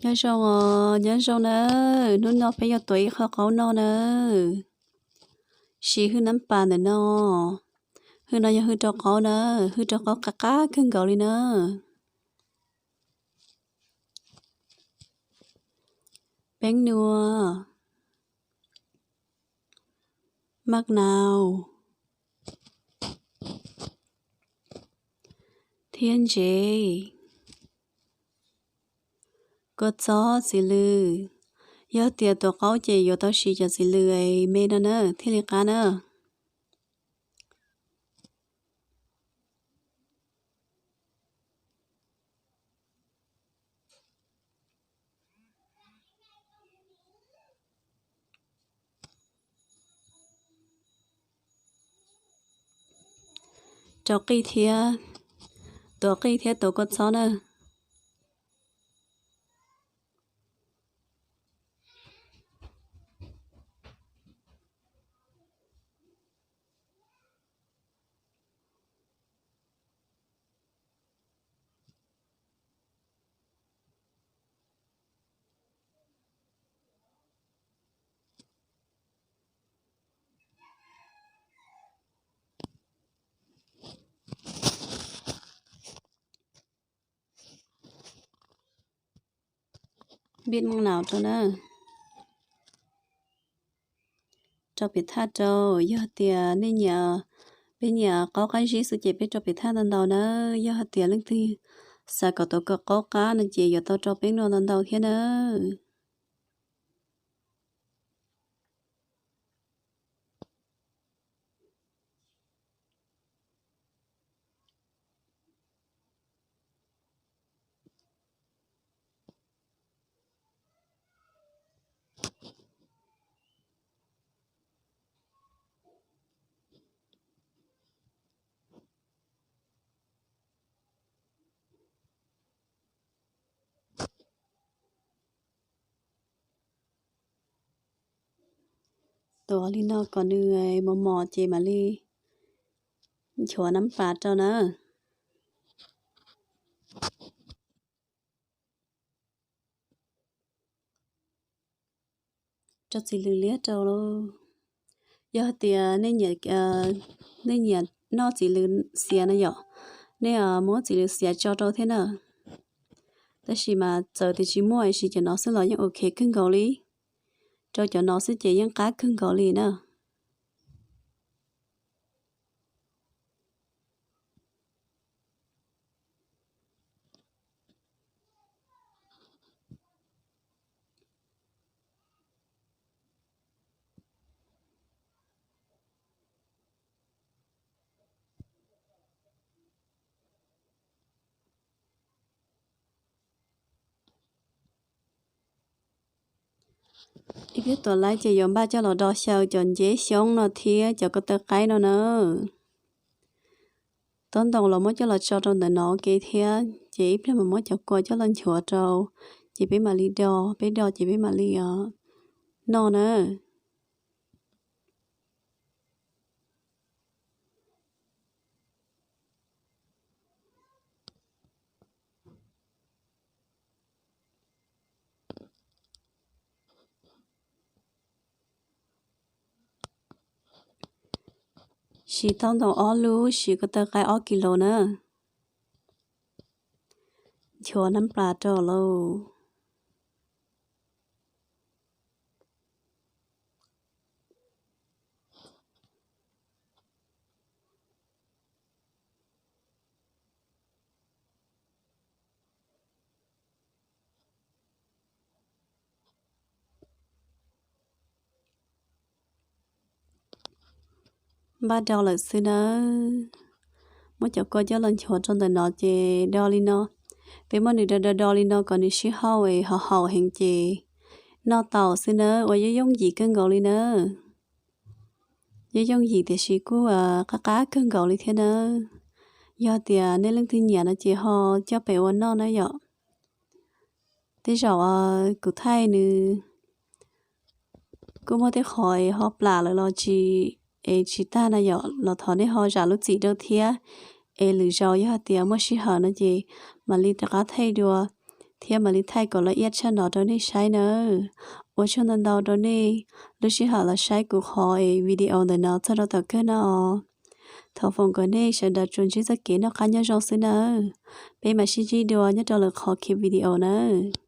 Nyob zoo os, nyob zoo nawb, hnub no peb yuav tuav ib qho qaub noj nawb. Siv hwj nab pas ntawm no. Hwj no yog hwj rau qaub na, hwj rau qaub qab qab kawg nkaus li na. Peeb nua, maj nau, thiab ntsev, kua txob, txiv lws. Yog tias tuav qaub ces yuav tau siv cov txiv lws me no na thiaj li qab na. Rau qij thiab, tuav qij thiab tuav kua txob na. Npij maj nau rau na. Rau piam thaj rau, yog tias nej nyiam, peb nyiam qaub qab zib xwb ces peb rau piam thaj ntau ntau na. Yog hais tias leej twg xav kom tuav kom qaub qab no ces yuav tau rau peeb nua ntau ntau thiab na. Tuav li no kom nws mos mos ces mam li nchuav nab pas rau na. Rau txiv lws liab rau lauj. Yog hais tias nej nyiam noj txiv lws xiav na yom, nej muab txiv lws xiav tso rau thiab na. Tab sis mas txawm tias tsis muaj es siv cov no xwb los yeej ok kawg nkaus li. Rau cov no xwb ces yeej qab kawg nkaus li na. Ib pliag tuam laib ces yuav npaj coj los do xyaw cov nceb xyoob no thiab cov ko taw qaib no na. Tob ntoo los muab coj los tso rau ntawm no ua ke thiab ces ib pliag mas muab cov kua coj los nchuav rau, ces peb mam li do, peb do ces peb mam li noj na. Siv tob ntoo ob lub, siv ko taw qaib ob kis lus na. Nchuav nab pas rau lauj. Npaj do lawm xwb nawb. Muab cov kua coj los nchuav rau ntawm no ces do li no. Peb muab nws do do do li no kom nws sib hauj es ho haum heev ces noj tau xwb nawb, ua yooj yooj yim kawg nkaus li nawb. Yooj yooj yim tiam sis kuj qab qab kawg nkaus li thiab nawb. Yog tias nej leej twg nyiam no ces ho coj pem ua noj na yom. Tej zaum kuv thaij nws kuj muaj tej qhov es ho plam lawm los tsis, es tsis tag na yom, los thov nej ho zam lub txim rau thiab. Es lwm zaus yog hais tias muaj sij hawm no ces mam li rov qab thaij dua. thiab mam li thaij kom lawv iab tshaj no rau nej saib nawb. Ua tsaug ntau ntau rau nej lub sij hawm los saib kuv qhov video ntawm no txog rau tom kawg no. Thov foom kom nej sawv daws tsuas ntsib txoj kev noj qab nyob zoo xwb nawb. Peb mam sib ntsib dua nyob rau lwm qhov video nawb.